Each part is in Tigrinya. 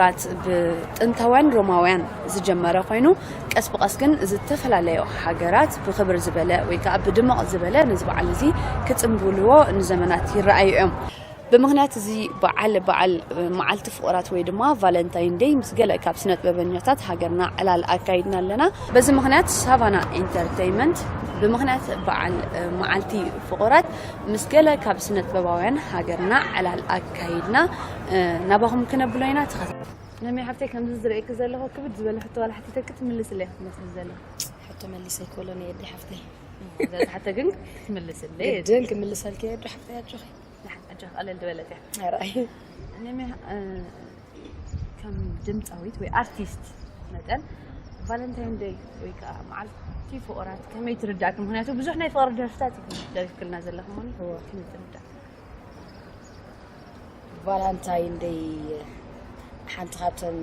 ራት ብጥንታውያን ሮማውያን ዝጀመረ ኮይኑ፣ ቀስ ብቐስ ግን ዝተፈላለዮ ሃገራት ብክብር ዝበለ ወይ ከዓ ብድምቕ ዝበለ ነዚ በዓል እዚ ክጽንብልዎ ንዘመናት ይረኣዩ እዮም። ብምኽንያት እዚ በዓል በዓል መዓልቲ ፍቑራት ወይ ድማ ቫለንታይን ደይ ምስ ገለ ካብ ስነ ጥበበኛታት ሃገርና ዕላል ኣካይድና ኣለና። በዚ ምኽንያት ሳቫና ኢንተርተይመንት ብምኽንያት በዓል መዓልቲ ፍቑራት ምስ ገለ ካብ ስነ ጥበባውያን ሃገርና ዕላል ኣካይድና ናባኹም ክነብሎ ኢና። ተኸታተሉ። ነሜ ሓፍተይ፣ ከምዚ ዝርእየኪ ዘለኹ ክብድ ዝበለ ሕቶ ዋላ ሓቲተኪ ትምልስለይ ክትመስሊ ዘለኹ። ሕቶ መሊሰ ኣይኮሎን እየ ኣደ ሓፍተይ። እዛ ዝሓተ ግን ክትምልስለይ እየ። ግድን ክምልሰልኪ እየ ኣደ ሓፍተይ፣ ኣጆኺ። ንሓ-፣ ኣጆኺ፣ ቀለል ዝበለት እያ። ኣራይ። ነሜ፣ እ፣ ከም ድምፃዊት ወይ ኣርቲስት መጠን ቫለንታይን ደይ ወይ ከዓ መዓልቲ ፍቑራት ከመይ ትርዳእኪ? ምኽንያቱ ብዙሕ ናይ ፍቕሪ ደርፍታት ኢኺ ደሪፍክልና ዘለኺ እሞ እወ። ከመይ ትርዳእ? ቫላንታይን ደይ ሓንቲ ካብተን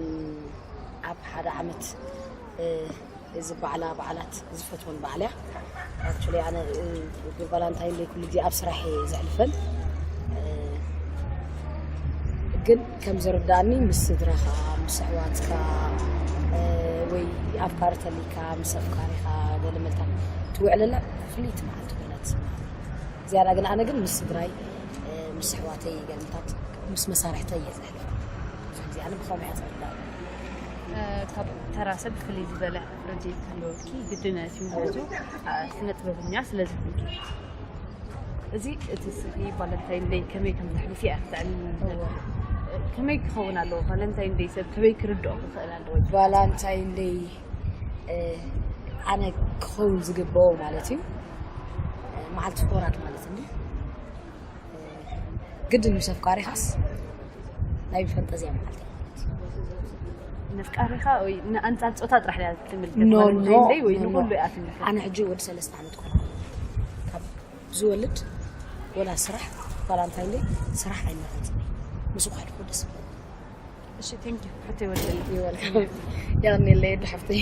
ኣብ ሓደ ዓመት፣ እ፣ ዝባዕላ በዓላት ዝፈትወን በዓል እያ። ኣክቹሊ ኣነ፣ እ፣ ብቫላንታይን ደይ ኩሉ ግዜ ኣብ ስራሕ እየ ዘሕልፈን። እ፣ ግን ከም ዝርዳእኒ ምስ ስድራኻ፣ ምስ ኣሕዋትካ፣ እ፣ ወይ ኣፍቃሪ ተሊካ ምስ ኣፍቃሪኻ ገለ መልታት ትውዕለላ ፍልይቲ መዓልቲ ኮይና ትስምዓኒ። ዝያዳ ግን ኣነ ግን ምስ ስድራይ፣ እ፣ ምስ ኣሕዋተይ ገለታት ምስ መሳርሕተይ እየ ዘሕልፋ። ብዙሕ ግዜ ኣነ ብኸምኡ እያ ዝርዳእ። እ፣ ካብ ተራ ሰብ ፍልይ ዝበለ ርድኢት ክህልወኪ ግድን እዩ። ምኽንያቱ፣ እ፣ ስነ ጥበበኛ ስለ ዝኾንኪ። እዚ እቲ ስእሊ ቫለንታይን ደይ ከመይ ከም ዘሕልፍ እያ ክትዕልሚ እወ። ከመይ ክኸውን ኣለዎ? ቫለንታይን ደይ ሰብ ከመይ ክርድኦ ክኽእል ኣለዎ? ቫላንታይን ደይ፣ እ፣ ኣነ ክኸውን ዝግብኦ ማለት እዩ። እ፣ መዓልቲ ፍቑራት ማለት እንዲ። እ፣ ግድን ምስ ኣፍቃሪኻስ ናይ ፈንጠዝያ መዓልቲ። ነፍቃሪኻ ወይ ንኣንጻር ጾታ ጥራሕ እያ ትምልከት? ኖ፣ ቫለንታይን ኖ፣ ደይ ወይ ኖ፣ ኖ። ንኹሉ እያ ትምልከት? ኣነ ሕጂ ወዲ ሰለስተ ዓመት ቆልዓ። ካብ ዝወልድ ወላ ስራሕ፣ ቫላንታይን ደይ ስራሕ ኣይመረጽን። ምስኡ ከሕልፎ ደስ ይብለኒ። እሺ፣ ቴንክ ዩ። ሕቶ ይወደል። ይወልካም። ያኔ ለየድ ሓፍተይ።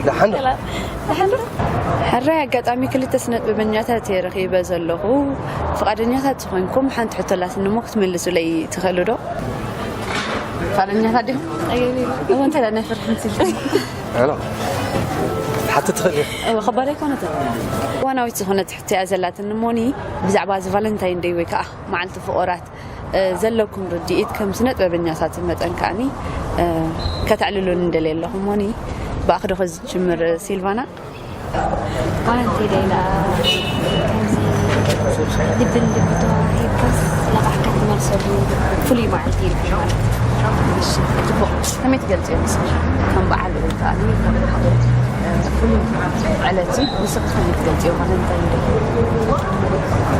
ደሓን ዶ? ደሓን ዶ? ሕራይ ኣጋጣሚ ክልተ ስነ ጥበበኛታት እየ ረኺበ ዘለኹ። ፍቓደኛታት ዝኾንኩም ሓንቲ ሕቶ ኣላትኒ እሞ ክትምልሱለይ ትኽእሉ ዶ? ፍቓደኛታት ዲኹም? እዎ፣ እንታይ ደኣ ናይ ፍርሒ ምስልቲ? ኣሎ። ሓንቲ ትኽእል እየ። እዎ፣ ከባድ ኣይኮነትን። እዋናዊት ዝኾነት ሕቶ እያ ዘላትኒ እሞኒ ብዛዕባ እዚ ቫለንታይን ደይ ወይ ከዓ መዓልቲ ፍቑራት፣ እ፣ ዘለኩም ርድኢት ከም ስነ ጥበበኛታት መጠን ከኣኒ፣ እ፣ ከተዕልሉኒ እንደልየ ኣለኹ እሞኒ ብኣኽዶ ከዝጅምር ሲልቫና። ጓል ኣንስተይቲ ኢላ ከምዚ ልብን ልቢ ተዋሂብካስ ነቓሕካ ትመልሰሉ ፍሉይ መዓልቲ ኢልካ ማለት እዩ። እሺ፣ ጽቡቕ። ከመይ ትገልጽዮ ንስኺ? ከም በዓል ወይ ከኣ ከም ሓደ፣ እ፣ ፍሉይ ዕለት እዩ። ንስኺ ከመይ ትገልጽዮ ቫለንታይን ደይ?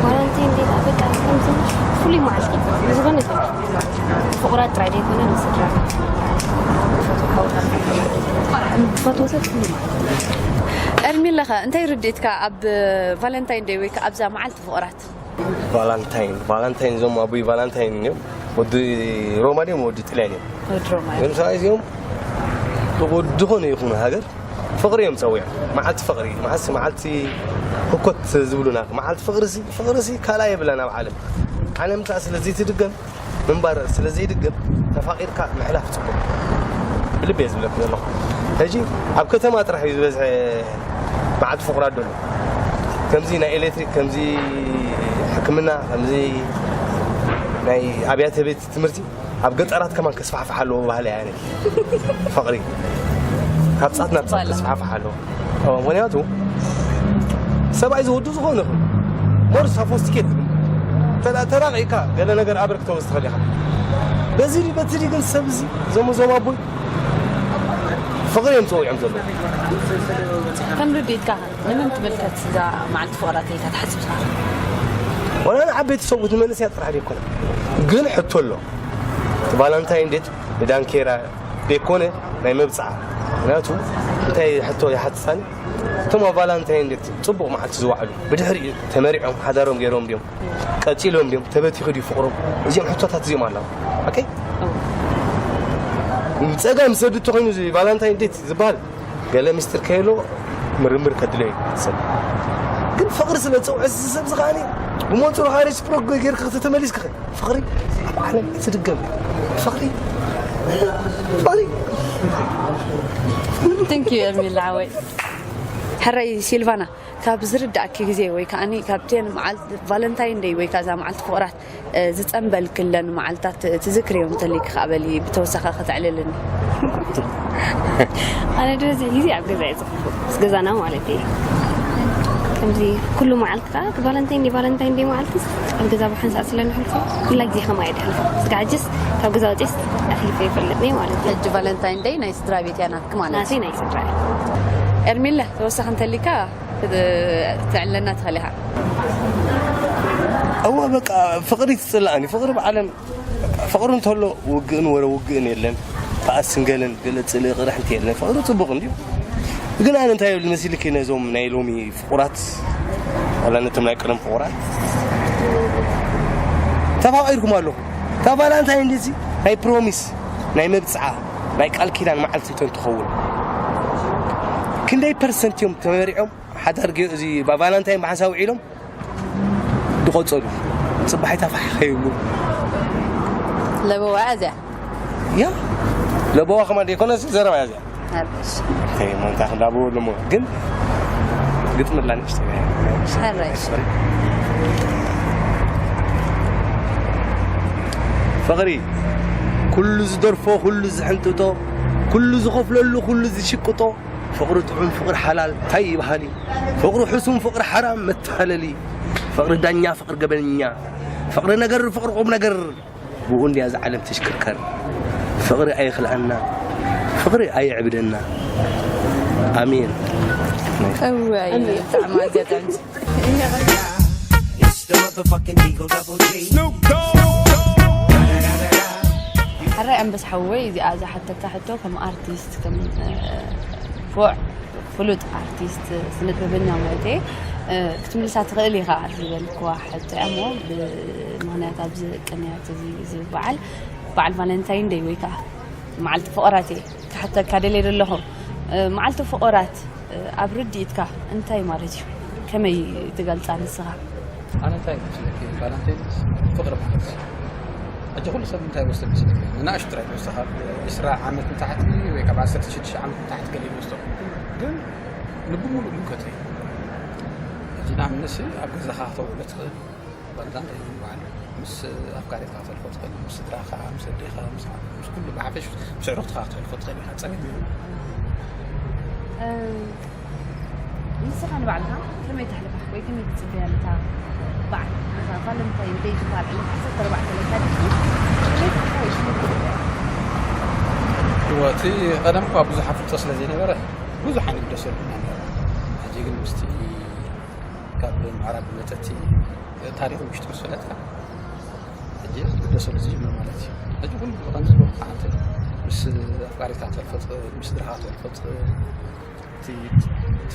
ቫለንታይን ደይ በቃ ከምዚ ፍሉይ መዓልቲ ንዝኾነ ሰብ። ፍቑራት ጥራይ ዘይኮነ፣ ንስድራ፣ ንፈትዎ ሓውታት፣ ንፈትዎ ሰብ ኩሉ ማለት እዩ። ኤርሚለኸ፣ እንታይ ርድኢትካ ኣብ ቫለንታይን ደይ ወይ ከኣ ኣብዛ መዓልቲ ፍቑራት? ቫላንታይን፣ ቫላንታይን፣ እዞም ኣቦይ ቫላንታይን እዮም። ወዲ ሮማ ድዮም ወዲ ጥልያን እዮም? ወዲ ሮማ እዮም። ግን ሰብኣይ እዚኦም ዝኾነ ይኹን ሃገር ፍቕሪ እዮም ጸዊዖም። መዓልቲ ፍቕሪ፣ መዓልቲ፣ መዓልቲ ህኮት ዝብሉና፣ መዓልቲ ፍቕሪ ሲ፣ ፍቕሪ ሲ ካልኣይ የብላን ኣብ ዓለም። ዓለም ከኣ ስለ ዘይትድገም፣ ምንባር ስለ ዘይድገም፣ ተፋቒርካ ምሕላፍ ጽቡቕ። ብልቢ እየ ዝብለኪ ዘለኹ። ሕጂ ኣብ ከተማ ጥራሕ እዩ ዝበዝሐ መዓልቲ ፍቑራት ዘሎ። ከምዚ ናይ ኤሌክትሪክ፣ ከምዚ ሕክምና፣ ከምዚ ናይ ኣብያተ ቤት ትምህርቲ ኣብ ገጠራት ከማን ከስፋሕፍሕ ኣለዎ ባህሊ እያ። ፍቕሪ ካብ ጻት ናብ ጻት ከስፋሕፍሕ ኣለዎ። ኦ፣ ምኽንያቱ ሰብኣይ ዝወዱ ዝኾነ ይኹን ሞር ሳፎስቲኬት ተላ-፣ ተራቒካ ገለ ነገር ኣበርክተው ዝትኽእል ኢኻ። በዚ ዲ-፣ በቲ ዲ ግን ሰብ እዚ፣ እዞም፣ እዞም ኣቦይ ፍቕሪ እዮም ጸዊዖም ዘለዉ። ከም ርድኢትካ ከ ንመን ትምልከት እዛ መዓልቲ ፍቕራት ኢልካ ትሓስብ ኢኻ? ዋላ ንዓበይቲ ሰብኡት ንመንእሰያት ጥራሕ ዘይኮነ፣ ግን ሕቶ ኣሎ። ቫላንታይን ዴት ንዳንኬራ ዘይኮነ ናይ መብጽዓ። ምኽንያቱ እንታይ ሕቶ ይሓትታኒ? እቶም ኣብ ቫላንታይን ዴት ጽቡቕ መዓልቲ ዝወዓሉ፣ ብድሕሪኡ ተመሪዖም ሓዳሮም ገይሮም ድዮም? ቀጺሎም ድዮም? ተበቲኹ ድዩ ፍቕሮም? እዚኦም ሕቶታት እዚኦም ኣለዉ። ኦኬ? ብፀጋ ምስ ወዲ ተኮይኑ እዚ ቫላንታይን ዴት ዝበሃል ገለ ሚስጥር ከየሎ ምርምር ከድልዮ እዩ ሰብ። ግን ፍቕሪ ስለ ዝፀውዐ እዚ ሰብ እዚ ከዓኒ ብመንፅሩ ከዓ ሬሲፕሮክ ጌርካ ከተመሊስካ ፍቕሪ ኣብ ዓለም ትድገም ፍቕሪ ፍቕሪ Thank you ኤርሚላ ሓወይ። ሕራይ ሲልቫና፣ ካብ ዝርዳእኪ ግዜ ወይ ከዓኒ ካብተን መዓልቲ ቫለንታይን ደይ ወይ ከዛ መዓልቲ ፍቕራት ዝጸንበልክለን መዓልታት ትዝክርዮ እንተልይኪ ከኣ በሊ ብተወሳኺ ከተዕልልኒ። ኣነ ድበዝሕ ግዜ ኣብ ገዛ እየ ዝቕርብ ምስ ገዛና ማለት እየ። ከምዚ ኩሉ መዓልቲ ከዓ ቫለንታይን ዴ ቫለንታይን ዴ መዓልትስ ኣብ ገዛ ብሓንሳእ ስለ ንሕልፎ ኩላ ግዜ ከምኣ እየ ድሕልፎ። ስጋዕ ሕጅስ ካብ ገዛ ወፅስ ኣሕሊፈ ይፈልጥኒ ማለት እዩ። ሕጂ ቫለንታይን ደይ ናይ ስድራ ቤት እያ ናትኪ ማለት ናተይ እዩ። ናይ ስድራ እያ። ኤርሚለ ተወሳኺ እንተሊካ ተዕለና ትኽእል ኢኻ። እወ በቃ ፍቕሪ ትፅላእኒ ፍቕሪ ብዓለም ፍቕሪ እንተሎ ውግእን ወረ ውግእን የለን ተኣስን ገለን ገለ ፅልኢ ቅርሕንቲ የለን ፍቕሪ ፅቡቕ እንድዩ ግን ኣነ እንታይ የብል መሲልኪ ነዞም ናይ ሎሚ ፍቑራት ዋላ ነቶም ናይ ቀደም ፍቑራት ተፋቒርኩም ኣለኹ እታ ቫላንታይን እንደዚ ናይ ፕሮሚስ ናይ መብፅዓ ናይ ቃል ኪዳን መዓልቲ እንተትኸውን ክንደይ ፐርሰንት እዮም ተመሪዖም ሓዳር ገ- እዚ ባ- ቫላንታይን ብሓንሳብ ውዒሎም ዝቆፀሉ ፅባሒታ ፋሕ ከይብሉ ለበዋ እዚያ ያ ለበዋ ከማ ዘይኮነስ ዘረባ እያ እዚኣ ሓርሽ ሞንታ እንዳበሉ ሞ ግን ግጥምላ ንእሽተይ ሕራይ ፍቕሪ ኩሉ ዝደርፎ ኩሉ ዝሕንጥጦ ኩሉ ዝኸፍለሉ ኩሉ ዝሽቅጦ ፍቕሪ ጥዑም ፍቕሪ ሓላል ታይ ይበሃል እዩ ፍቕሪ ሕሱም ፍቕሪ ሓራም መተሃለሊ ፍቕሪ ዳኛ ፍቕሪ ገበኛ ፍቕሪ ነገር ፍቕሪ ቁም ነገር ብኡ እንድያ እዛ ዓለም ትሽክርከር ፍቕሪ ኣይኽልኣና ፍቕሪ ኣየዕብደና ኣሜን እዋይ ብጣዕሚ ኣጋጣሚ It's the motherfucking Eagle Double G. ሕራይ ኣንበስ ሓወይ እዚኣ ዝሓተካ ሕቶ ከም ኣርቲስት ከም ፎዕ ፍሉጥ ኣርቲስት ስነጥበበኛ ማለት ክትምልሳ ትኽእል ኢኻ ዝበልክዋ ሕቶ እሞ ብምክንያት ኣብዚ ቅንያት እዚ በዓል በዓል ቫለንታይን ደይ ወይ ከዓ መዓልቲ ፍቕራት እየ ክሓተካ ደልየ ዘለኹ መዓልቲ ፍቕራት ኣብ ርድኢትካ እንታይ ማለት እዩ ከመይ ትገልፃ ንስኻ ኣነ እንታይ መስለኪ ቫለንታይንስ ፍቕሪ ማለት እዩ ሕጂ ኩሉ ሰብ እንታይ ወስደ መስለኪ ንናእሽቱ ጥራይ ትወስደ ካብ ዕስራ ዓመት ንታሕቲ ወይ ካብ ዓሰርተ ሽዱሽተ ዓመት ንታሕቲ ገለ ይወስዶ ግን ንብሙሉእ ምልከቶ እዩ ሕጂ ንኣብነት ኣብ ገዛኻ ከተውዕሎ ትኽእል ቫለንታይን እንታይ ይበሃል ምስ ኣፍቃሪትካ ከተልፎ ትኽእል ምስ ስድራኻ ምስ ኣዴኻ ምስ ዓብ ምስ ኩሉ ብሓፈሽ ምስ ኣዕሩኽትኻ ከተልፎ ትኽእል ኢኻ ጸገም የብሉን ንስኻ ንባዕልኻ ከመይ ተሕልፋ ወይ ከመይ ትጽበያ ነታ በዓል ነታ ቫለንታይን ደይ ዝበሃል ዕለት ዓሰርተ ኣርባዕተ ለካቲት ከመይ ትሕልፋ ወይ ከመይ ትጽበያ እወ እቲ ቀደም እኳ ብዙሕ ኣፍልጦ ስለ ዘይነበረ ብዙሕ ኣይንግደሰሉ ኢና ነርና ሕጂ ግን ምስቲ ካብ ምዕራብ መጠቲ ታሪኹ ውሽጢ ምስ ፈለጥካ ሕጂ ክግደሰሉ ዝጅምር ማለት እዩ ሕጂ ኩሉ ከምዚ ዝበልኩ ሓንቲ ምስ ኣፍቃሪትካ ተልፈጥ ምስ ስድራኻ ተልፈጥ እቲ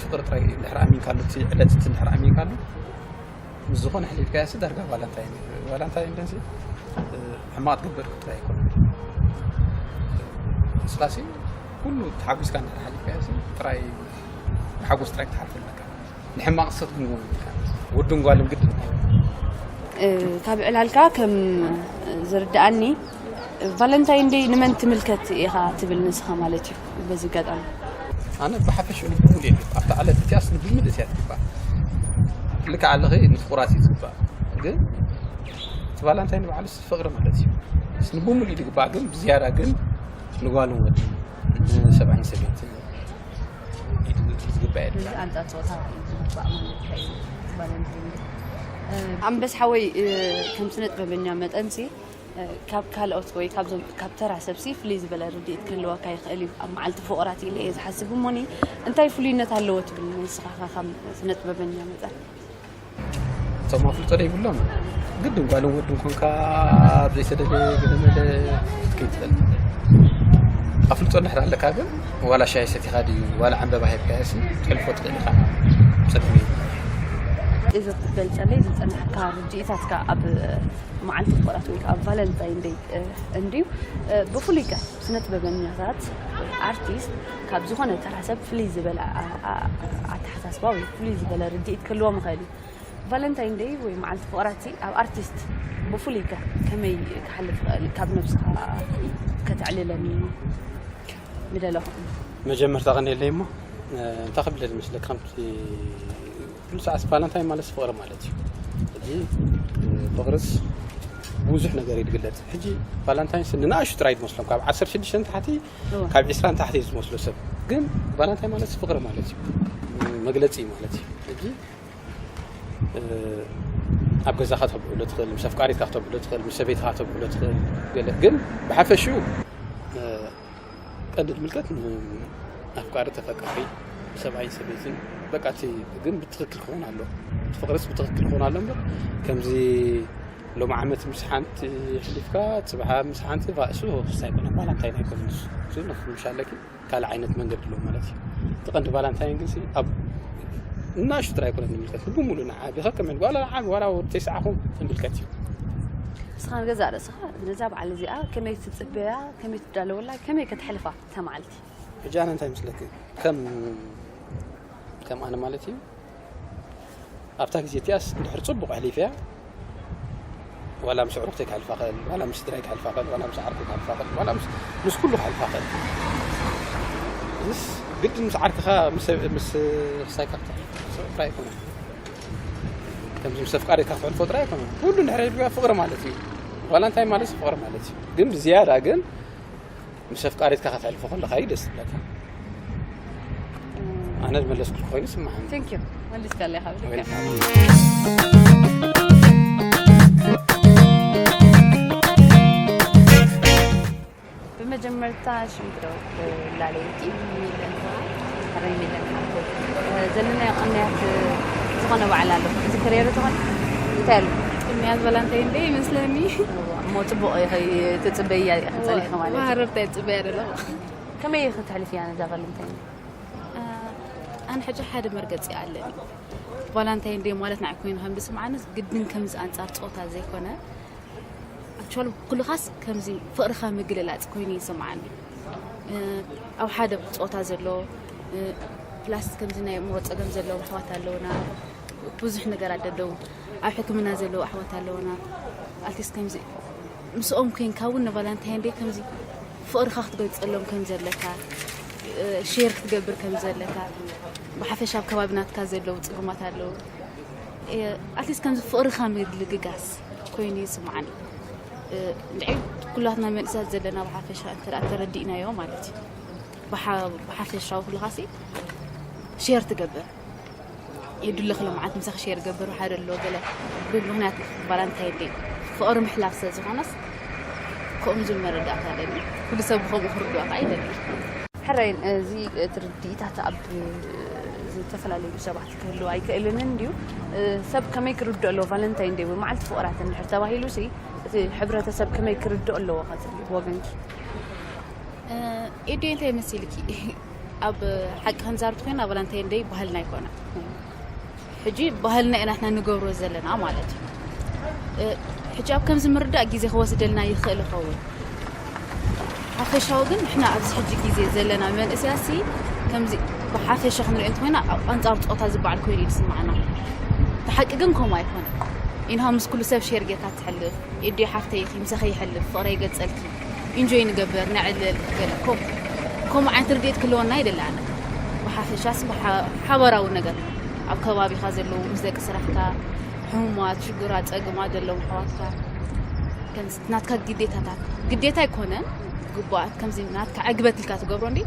ፍቅሪ ጥራይ እንድሕር ኣሚንካሉ እቲ ዕለት እቲ እንድሕር ኣሚንካሉ ምስ ዝኾነ ሕሊፍካዮ ሲ ዳርጋ ቫለንታይን እዩ ቫለንታይን ደንሲ ሕማቅ ትግበር ጥራይ ኣይኮነ ንስኻሲ ኩሉ ተሓጒስካ እንድሕር ሓሊፍካዮ ሲ ጥራይ ብሓጎስ ጥራይ ክትሓልፍ ኣለካ ንሕማቅ ሰት ክንጎ ወድን ጓልን ግድን ካብ ዕላልካ ከም ዝርድኣኒ ቫለንታይን ደይ ንመን ትምልከት ኢኻ ትብል ንስኻ ማለት እዩ በዚ ኣጋጣሚ ኣነ ብሓፈሽኡ ንብሙሉ እየ ኣብታ ዕለት እቲኣስ ንብምልእ እያ ትግባእ ልክዕ ኣለኺ ንፍቁራት እዩ ዝግባእ ግን እቲ ቫለንታይን ባዕሉስ ፍቅሪ ማለት እዩ ንብሙሉ እዩ ዝግባእ ግን ብዝያዳ ግን ንጓልን ወድን ንሰብኣይን ሰበይትን ዝግባእ የድላ ኣንጻር ጾታ ዝግባእ ማለት እዩ ቫለንታይን ኣንበስ ሓወይ ከም ስነ ጥበበኛ መጠንሲ ካብ ካልኦት ወይ ካብዞም ካብ ተራ ሰብሲ ፍልይ ዝበለ ርድኢት ክህልወካ ይኽእል እዩ ኣብ መዓልቲ ፍቑራት ኢለ እየ ዝሓስብ እሞኒ እንታይ ፍሉይነት ኣለዎ ትብል ንስኻ ከም ስነ ጥበበኛ መጠን እቶም ኣፍልጦ ዘይብሎም ግድን ጓልን ወድን ኮንካ ኣብ ዘይተደለየ ገለመለ ክትከይድ ትኽእል ኣፍልጦ እንድሕር ኣለካ ግን ዋላ ሻሂ ሰቲኻ ድዩ ዋላ ዕንበባ ሂብካዮ ሲ ትሕልፎ ትኽእል ኢኻ ጸገም የብሉን እዚ ክትገልጸለይ ዝጸናሕካ ርድኢታትካ ኣብ መዓልቲ ፍቕራት ወይ ከዓ ቫለንታይን ደይ እንድዩ። ብፍሉይ ከ ስነ ጥበበኛታት ወይ ኣርቲስት ካብ ዝኾነ ተራ ሰብ ፍልይ ዝበለ ኣተሓሳስባ ወይ ፍልይ ዝበለ ርድኢት ክህልዎም ይኽእል እዩ። ቫለንታይን ደይ ወይ መዓልቲ ፍቕራት ኣብ ኣርቲስት ብፍሉይ ከ ከመይ ክሓልፍ ይኽእል? ካብ ነብስኻ ከተዕልለኒ ምደለኹ። መጀመርታ ቀኒለይ እሞ እንታይ ክብለል መስለክ ከምቲ ኩሉ ሰዓት ቫለንታይን ማለት ፍቕሪ ማለት እዩ። ሕጂ ፍቕርስ ብዙሕ ነገር እዩ ዝግለጽ። ሕጂ ቫለንታይንስ ንንኣሽቱ ጥራይ ዝመስሎም ካብ ዓሰርተ ሽዱሽተ ንታሕቲ ካብ ዕስራ ንታሕቲ እዩ ዝመስሎ ሰብ፣ ግን ቫለንታይን ማለት ፍቕሪ ማለት እዩ፣ መግለጺ እዩ ማለት እዩ። ሕጂ ኣብ ገዛኻ ተብዕሎ ትኽእል፣ ምስ ኣፍቃሪትካ ክተብዕሎ ትኽእል፣ ምስ ሰበይትኻ ክተብዕሎ ትኽእል፣ ገለ ግን ብሓፈሽኡ ቀንዲ ዝምልከት ንኣፍቃሪ ተፈቃሪ ሰብኣይን ሰበይትን በቃ እቲ ግን ብትኽክል ክኸውን ኣሎ፣ እቲ ፍቕርስ ብትኽክል ክኸውን ኣሎ እምበር ከምዚ ሎም ዓመት ምስ ሓንቲ ሕሊፍካ ፅብሓ ምስ ሓንቲ ቫእሱ ክስታይ ኮነ ኳላ እንታይ ናይ ኮምንስ እሱ ምሻለኪ ካልእ ዓይነት መንገዲ ኣለዎ ማለት እዩ። እቲ ቀንዲ ቫላንታይን ግን ኣብ እናሹ ጥራይ ኣይኮነት ንምልከት፣ ብሙሉ ንዓቢ ከከመን ዋላ ዓቢ ዋላ ወዲ ተስዓኹም ዝምልከት እዩ። ንስኻ ንገዛ ርእስኻ ነዛ በዓል እዚኣ ከመይ ትጽበያ፣ ከመይ ትዳለወላ፣ ከመይ ከተሕልፋ እታ መዓልቲ? ሕጂ ኣነ እንታይ ምስለክ ከም ከም ኣነ ማለት እዩ ኣብታ ግዜ እቲኣስ እንድሕር ጽቡቕ ኣሕሊፈያ ዋላ ምስ ኣዕሩኽተይ ክሓልፋ ኽእል ዋላ ምስ ስድራይ ክሓልፋ ኽእል ዋላ ምስ ዓርኩ ክሓልፋ ኽእል ዋላ ምስ ምስ ኩሉ ክሓልፋ ኽእል እስ ግድ ምስ ዓርክኻ ምስ ምስ ክሳይካ ክትሕልፎ ጥራይ ኣይኮነ ከምዚ ምስ ኣፍቃሪካ ክትሕልፎ ጥራይ ኣይኮነ ኩሉ እንድሕር ኣሕሊፍካ ፍቕሪ ማለት እዩ ቫላንታይን ማለት ፍቕሪ ማለት እዩ ግን ብዝያዳ ግን ምስ ኣፍቃሪትካ ከተሕልፎ ከለኻ እዩ ደስ ዝብለካ ኣነ ዝመለስኩልኩ ኮይኑ ስምዓኒ Thank you መሊስካለይ ካብ ልክዕ ብመጀመርታ ሽምግሎ ላለይቲ ሚለን በዓል ሕረይ ሚለን ሓፍተይ ዘለናዮ ቅንያት ዝኾነ በዓል ኣሎ እዚ ክሬሩ ተኾነ እንታይ ኣሎ ቅንያት ቫላንታይን ደይ ይመስለኒ እሞ ፅቡቕ ትፅበያ ኢኻ ፀኒሕካ ማለት እዩ። ማህረርታ ይፅበያ ደለኹ። ከመይ ኢኺ ተሕልፍያ ነዛ ቫለንታይን? ኣነ ሕጂ ሓደ መርገፂ ኣለኒ። ቫላንታይን ደይ ማለት ንዓይ ኮይኑ ከም ዝስምዓኒ ግድን ከምዚ ኣንፃር ፆታ ዘይኮነ ኣክቹዋሊ ኩልኻስ ከምዚ ፍቕርኻ ምግልላፅ ኮይኑ ይስምዓኒ። ኣብ ሓደ ፆታ ዘሎ ፕላስ ከምዚ ናይ ኣእምሮ ፀገም ዘለዎም ኣሕዋት ኣለውና ብዙሕ ነገራት ደደው ኣብ ሕክምና ዘለዉ ኣሕዋት ኣለውና ኣትሊስት ከምዚ ምስኦም ኮይንካ እውን ንቫላንታይን ደይ ከምዚ ፍቕርካ ክትገልፀሎም ከም ዘለካ ሼር ክትገብር ከም ዘለካ ብሓፈሻ ኣብ ከባቢ ናትካ ዘለዉ ፅጉማት ኣለዉ ኣትሊስት ከምዚ ፍቕርካ ምግልግጋስ ኮይኑ ይስምዓኒ ንዒ ኩላትና መንእሰያት ዘለና ብሓፈሻ እንተ ተረዲእናዮ ማለት እዩ ብሓፈሻዊ ኩልኻሲ ሼር ትገብር የዱለኺ ሎምዓንቲ ምሳኺ ሼር ገብር ሓደ ኣሎ ገለ ብምኽንያት ቫላንታይን ደይ ፍቕሪ ምሕላፍ ስለ ዝኾነስ ከምኡ ዝብል መረዳእታ ኣለኒ ኩሉ ሰብ ብኸምኡ ክርድኦ ከዓ ይደሊ ሕራይ እዚ ትርድኢታት ኣብ ዝተፈላለዩ ሰባት ክህልው ኣይክእልን እንድዩ ሰብ ከመይ ክርድኦ ኣለዎ ቫለንታይን ደይ ወይ መዓልቲ ፍቕራት እንድሕር ተባሂሉ ሲ እቲ ሕብረተሰብ ከመይ ክርድኦ ኣለዎ ከትብሊ ብወገንኪ ኤዲ እንታይ መሲልኪ ኣብ ሓቂ ክንዛርብ ኮይና ቫለንታይን ደይ ባህልና ኣይኮነ ሕጂ ባህልና ኢናትና ንገብሮ ዘለና ማለት እዩ ሕጂ ኣብ ከምዚ ምርዳእ ግዜ ክወስደልና ይኽእል ይኸውን ሓፈሻዊ ግን ንሕና ኣብዚ ሕጂ ግዜ ዘለና መንእስያሲ ከምዚ ብሓፈሻ ክንሪኦ እንተኮይና ኣብ ኣንፃር ፆታ ዝበዓል ኮይኑ እዩ ዝስማዕና እቲ ሓቂ ግን ከምኡ ኣይኮነ ኢንሃ ምስ ኩሉ ሰብ ሼር ጌርካ ትሕልፍ ኤዲ ሓፍተይ ኢኺ ምሳኺ ይሕልፍ ፍቕረይ ይገልፀልኪ ኢንጆይ ንገብር ነዕልል ገለ ከም ከምኡ ዓይነት ርድኢት ክህልወና ይደሊ ኣነ ብሓፈሻስ ሓበራዊ ነገር ኣብ ከባቢኻ ዘለዉ ምስ ደቂ ስራሕካ ሕሙማት ሽግራት ፀግማት ዘለዎም ኣሕዋትካ ከምዚ ናትካ ግዴታታት ግዴታ ኣይኮነን ግቡኣት ከምዚ ናትካ ዕግበት ኢልካ ትገብሮ እንዲ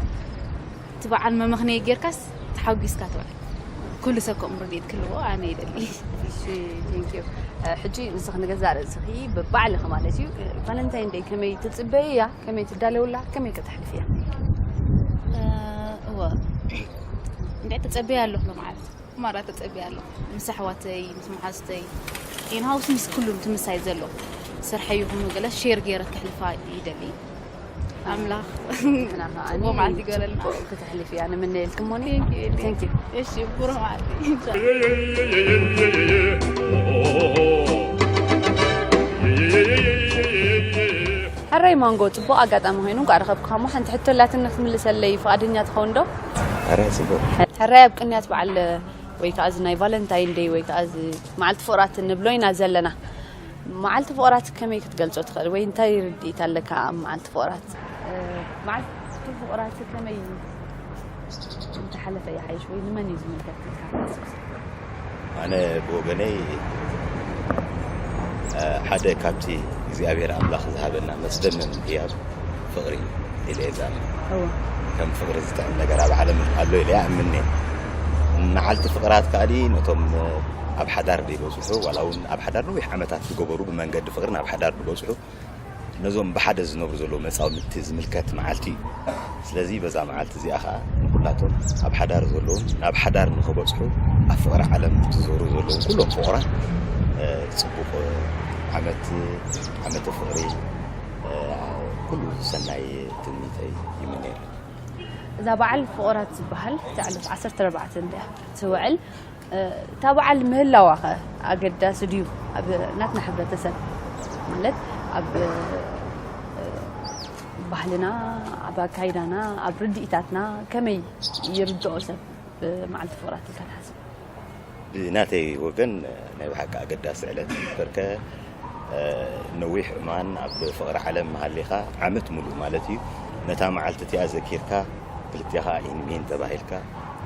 እቲ በዓል መመኽነይ ጌርካስ ተሓጒስካ ትውዕል ኩሉ ሰብ ከምኡ ርድኢት ክህልዎ ኣነ ይደሊ እሺ ቴንኪዩ ሕጂ ንስኺ ንገዛእ ርእስኺ ብባዕልኺ ማለት እዩ ቫለንታይን ደይ ከመይ ትፅበይያ ከመይ ትዳለውላ ከመይ ከተሕልፍያ እወ እንደ ተፀበያ ኣለኹ ማለት ማራ ተፀበያ ኣለኹ ምስ ኣሕዋተይ ምስ መሓዝተይ ኢንሃውስ ምስ ኩሉ ትምሳይ ዘሎ ስርሐ ይኹኑ ገለ ሼር ገይረ ክሕልፋ ይደሊ ኣምላኽ ጽቡቕ መዓልቲ ይግበረልና። ክትሕልፍ እያ ንምነየልኩም ሞኒ። Thank you። እሺ፣ ብሩህ መዓልቲ። ሕራይ ማንጎ፣ ጽቡቕ ኣጋጣሚ ኮይኑ እንኳዕ ረኸብኩኻ። እሞ ሓንቲ ሕቶ ኣላትኒ ክትምልሰለይ ፍቓደኛ ትኸውን ዶ? ሕራይ ጽቡቕ። ሕራይ ኣብ ቅንያት በዓል ወይ ከዓ እዚ ናይ ቫለንታይን ደይ ወይ ከዓ እዚ መዓልቲ ፍቕራት ንብሎ ኢና ዘለና። መዓልቲ ፍቕራት ከመይ ክትገልጾ ትኽእል ወይ እንታይ ርድኢት ኣለካ ኣብ መዓልቲ ፍቕራት? መዓልቲ ፍቕራት ከመይ እንተሓለፈ ይሓይሽ ወይ ንመን እዩ ዝምልከት ኢልካ ትሓስብ? ኣነ ብወገነይ ሓደ ካብቲ እግዚኣብሔር ኣምላኽ ዝሃበና መስደመም ህያብ ፍቕሪ ኢለ እየ ዝኣምን። ከም ፍቕሪ ዝጥዕም ነገር ኣብ ዓለም ኣሎ ኢለ እየ ኣምን እየ። መዓልቲ ፍቕራት ከኣ ነቶም ኣብ ሓዳር ዘይበጽሑ ዋላ እውን ኣብ ሓዳር ነዊሕ ዓመታት ዝገበሩ ብመንገዲ ፍቕሪ ናብ ሓዳር ዝበጽሑ ነዞም ብሓደ ዝነብሩ ዘለዉ መጻምድቲ ዝምልከት መዓልቲ እዩ። ስለዚ በዛ መዓልቲ እዚኣ ኸዓ ንኹላቶም ኣብ ሓዳር ዘለዉን ናብ ሓዳር ንኽበጽሑ ኣብ ፍቕሪ ዓለም ዝዞሩ ዘለዉ ኩሎም ፍቑራት ጽቡቕ ዓመት ዓመተ ፍቕሪ ኩሉ ሰናይ ትምኒተይ ይምነየሎም። እዛ በዓል ፍቑራት ዝበሃል ተዕልፍ ዓሰርተ ኣርባዕተ እንድያ ትውዕል። እታ በዓል ምህላዋኸ ኣገዳሲ ድዩ ኣብ ናትና ሕብረተሰብ? ማለት ኣብ ባህልና፣ ኣብ ኣካይዳና፣ ኣብ ርድኢታትና ከመይ ይርድኦ ሰብ ብመዓልቲ ፍቕራት ኢልካ ትሓስብ? ብናተይ ወገን ናይ ብሓቂ ኣገዳሲ ዕለት እዩ። በርከ ነዊሕ እማን ኣብ ፍቕሪ ዓለም መሃሊኻ ዓመት ሙሉእ ማለት እዩ ነታ መዓልቲ እቲኣ ዘኪርካ ክልቴኻ ኢንሚን ተባሂልካ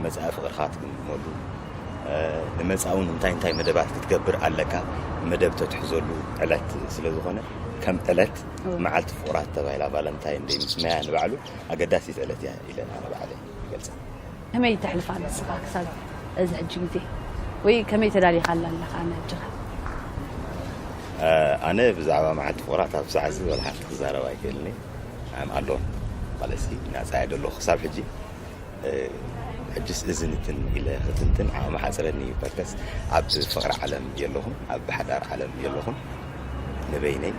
መጻኢ ፍቕርኻ ትግምግመሉ ንመጻኢ እውን እንታይ እንታይ መደባት ክትገብር ኣለካ መደብ ተትሕዘሉ ዕለት ስለ ዝኾነ ከም ዕለት መዓልቲ ፍቑራት ተባሂላ ቫለንታይን ደይ ምስመያ ንባዕሉ ኣገዳሲት ዕለት እያ ኢለ ኣነ ባዕለይ ይገልጻ። ከመይ ተሕልፋ ንስኻ ክሳብ እዚ ሕጂ ግዜ? ወይ ከመይ ተዳሊኻላ ኣለኻ ንሕጂ ኸ? ኣነ ብዛዕባ መዓልቲ ፍቕራት ኣብ ሰዓት እዚ ወላ ሓንቲ ክዛረብ ኣይክእልን እየ። I'm alone ማለትሲ ናጻ እየ ዘለኹ ክሳብ ሕጂ። ሕጅስ እዚ ንትን ኢለ ክትንትን ዓቕሚ ሓፅረኒ እዩ። በርከስ ኣብ ፍቕሪ ዓለም የለኹን፣ ኣብ ሓዳር ዓለም የለኹን። ንበይነይ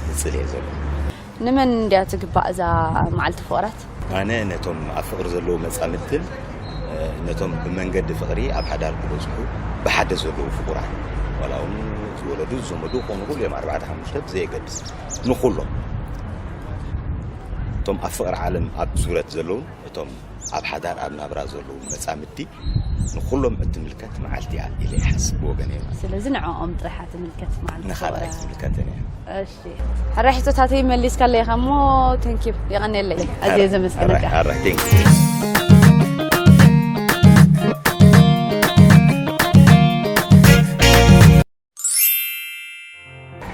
ንፅል እየ ዘለኹ። ንመን እንድያ ትግባእ እዛ መዓልቲ ፍቕራት? ኣነ ነቶም ኣብ ፍቕሪ ዘለዉ መጻምድትን ነቶም ብመንገዲ ፍቕሪ ኣብ ሓዳር ዝበጽሑ ብሓደ ዘለዉ ፍቑራት ዋላ እውን ዝወለዱ ዝዘመዱ ክኾኑ ይኽእሉ እዮም ኣርባዕተ ሓሙሽተ ብዘየገድስ ንኹሎም እቶም ኣብ ፍቕሪ ዓለም ኣብ ዙረት ዘለዉን እቶም ኣብ ሓዳር ኣብ ናብራ ዘለዉ መጻምድቲ ንኹሎም እትምልከት መዓልቲ እያ ኢለ ይሓስብ ብወገን እየ። ስለዚ ንዕኦም ጥራሓ ትምልከት መዓልቲ ንኻልኣይ ትምልከትን እያ። እሺ ሕራይ ሕቶታተይ መሊስካለይ ኢኻ እሞ ተንኪዩ የቐንየለይ ኣዝየ ዘመስግነካ።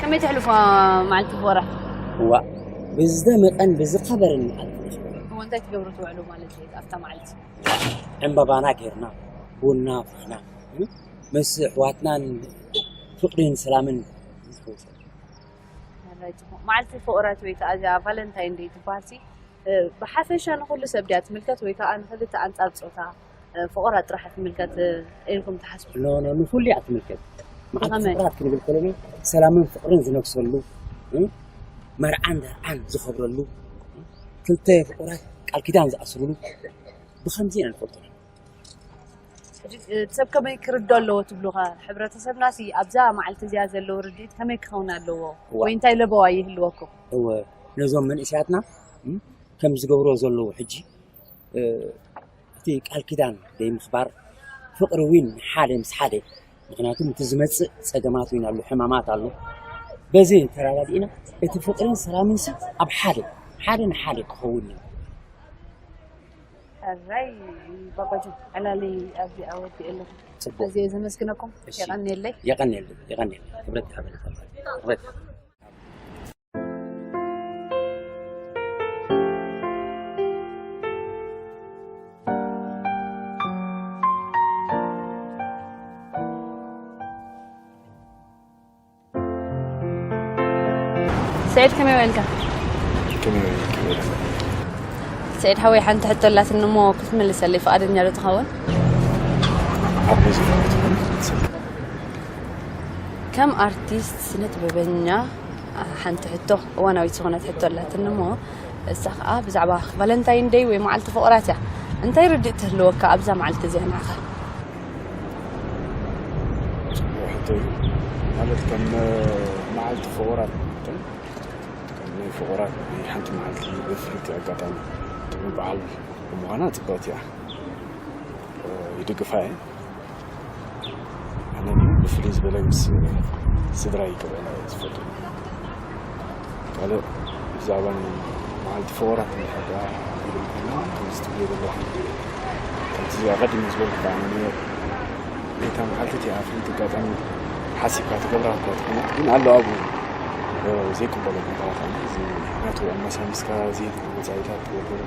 ከመይ ትሕልፎ መዓልቲ ፍቕራ? እዋ ብዝደመቐን ብዝኸበረን መዓልቲ እሞ እንታይ ትገብሩ ትውዕሉ ማለት እዩ ኣብታ መዓልቲ? ዕምባባና ጌርና ቡና ኣፍሊሕና ምስ ኣሕዋትናን ፍቕርን ሰላምን ንሕውሰ። መዓልቲ ፍቕራት ወይ ከዓ እዚኣ ቫለንታይን ደይ ትበሃል ሲ ብሓፈሻ ንኹሉ ሰብ ድያ ትምልከት ወይ ከዓ ንክልተ ኣንፃር ፆታ ፍቕራት ጥራሕ ትምልከት ኢልኩም ትሓስቡ? ኖ ኖ ንኹሉ እያ ትምልከት። መዓልቲ ፍቕራት ክንብል ከለና ሰላምን ፍቕርን ዝነግሰሉ መርዓን ደርዓን ዝኸብረሉ ክልተ ፍቑራት ቃል ኪዳን ዝኣስርሉ ብኸምዚ ኢና ንፈልጦ። ሰብ ከመይ ክርዶ ኣለዎ ትብሉኸ? ሕብረተሰብናሲ ኣብዛ መዓልቲ እዚኣ ዘለዎ ርድኢት ከመይ ክኸውን ኣለዎ? ወይ እንታይ ለበዋ ይህልወኩም? እወ ነዞም መንእሰያትና ከም ዝገብርዎ ዘለዉ ሕጂ እቲ ቃል ኪዳን ደይ ምኽባር ፍቕሪ እውን ሓደ ምስ ሓደ ምክንያቱ እቲ ዝመፅእ ፀገማት እውን ኣሎ ሕማማት ኣሎ በዚ ተረዳዲእና እቲ ፍቕርን ሰላምን ሲ ኣብ ሓደ ሓደ ንሓደ ክኸውን እዩ። ሕራይ ባባጆ ዕላለይ ኣብዚ ኣወዲእ ኣለኹ። ኣዝየ ዘመስግነኩም። የቐንየለይ። የቐንየለይ። የቐንየለይ። ክብረት ይሃበልካ። ክብረት። ሰዒድ ከመይ ውዒልካ? ሰዒድ ሓወይ ሓንቲ ሕቶ ኣላትኒ እሞ ክትምልሰለይ ፍቓደኛ ዶ ትኸውን? ከም ኣርቲስት ስነ ጥበበኛ ሓንቲ ሕቶ እዋናዊት ዝኾነት ሕቶ ኣላትኒ እሞ እሳ ኸኣ ብዛዕባ ቫለንታይን ደይ ወይ መዓልቲ ፍቕራት እያ። እንታይ ርድእ ትህልወካ ኣብዛ መዓልቲ እዚኣ ንዓኻ? ጽቡቕ ሕቶ እዩ። ማለት ከም መዓልቲ ፍቑራት መጠን ከም ናይ ፍቑራት ናይ ሓንቲ መዓልቲ ብፍልይቲ ኣጋጣሚ ጥዑም በዓል ብምዃና ጽብቕቲ እያ። ይድግፋ እየ። ኣነ ግን ብፍልይ ዝበለ ምስ ስድራ ይቅበላ እየ ዝፈቱ። ካልእ ብዛዕባ ናይ መዓልቲ ፍቑራት ንፈዳ ኢልና ከምዚ ትብልዮ ዘለኹም ከምቲ ኣቐዲመ ዝበልኩ ከዓ ነታ መዓልቲ እቲኣ ፍልይቲ ኣጋጣሚ ሓሲብካ ትገብራ እኳ ትኾነት ግን ኣሎ ኣብኡ ዘይቅበሎ ነገራት ኣነ እዚ ናቱ ኣመሳሚስካ ዘይትብል ወፃኢታት ወገን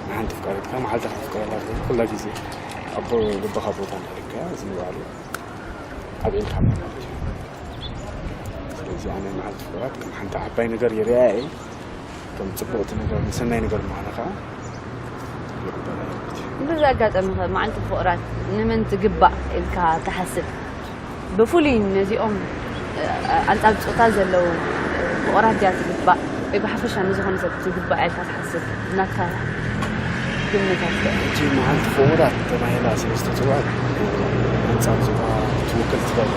ንሓንቲ ፍቃሪትካ መዓልቲ ክትፍቀረላ ትኽእል ኩላ ግዜ ኣብ ልብኻ ቦታ እንዳሃብካያ እዚ ንባዕሉ ኣብዒልካ ማለት እዩ። ስለዚ ኣነ መዓልቲ ፍቅራት ከም ሓንቲ ዓባይ ነገር ይሪኣ እየ። ከም ፅቡቅቲ ነገር ንሰናይ ነገር ምዃና ከዓ ይቅበላ ማለት እዩ። በዚ ኣጋጣሚ ከ መዓልቲ ፍቕራት ንመን ትግባእ ኢልካ ትሓስብ? ብፍሉይ ነዚኦም ኣንጻር ጾታ ዘለዉ ፍቕራት ድያ ትግባእ ወይ ብሓፈሻ ንዝኾነ ሰብ ትግባእ ኢልካ ትሓስብ? ናትካ ግምታት ከ? እቲ መዓልቲ ፍቑራት ተባሂላ ስለ ዝተፅውዐት ኣንፃር ዞባ ትውክል ትኽእል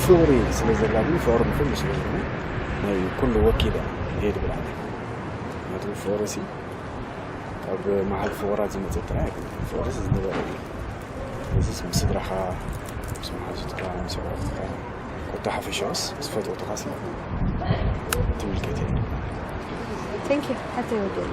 ፍቕሪ ስለ ዘላ ግን ፍቕሪ ንኩሉ ስለ ዝኾነ ናይ ኩሉ ወኪል እያ እየ ድብል ኣነ። ምክንያቱ ፍቕሪ ሲ ካብ መዓልቲ ፍቑራት ዝመፀ ጥራይ ኣይኮነን። ፍቕሪ ዝነበረ እዩ። እዚ ምስ ስድራኻ ምስ መሓዙትካ ምስ ኣዕሩኽትካ ኮታ ሓፈሻውስ ምስ ፈተውትኻ ሲ ትምልከት እየ። Thank you. ሓተይ ወደይ።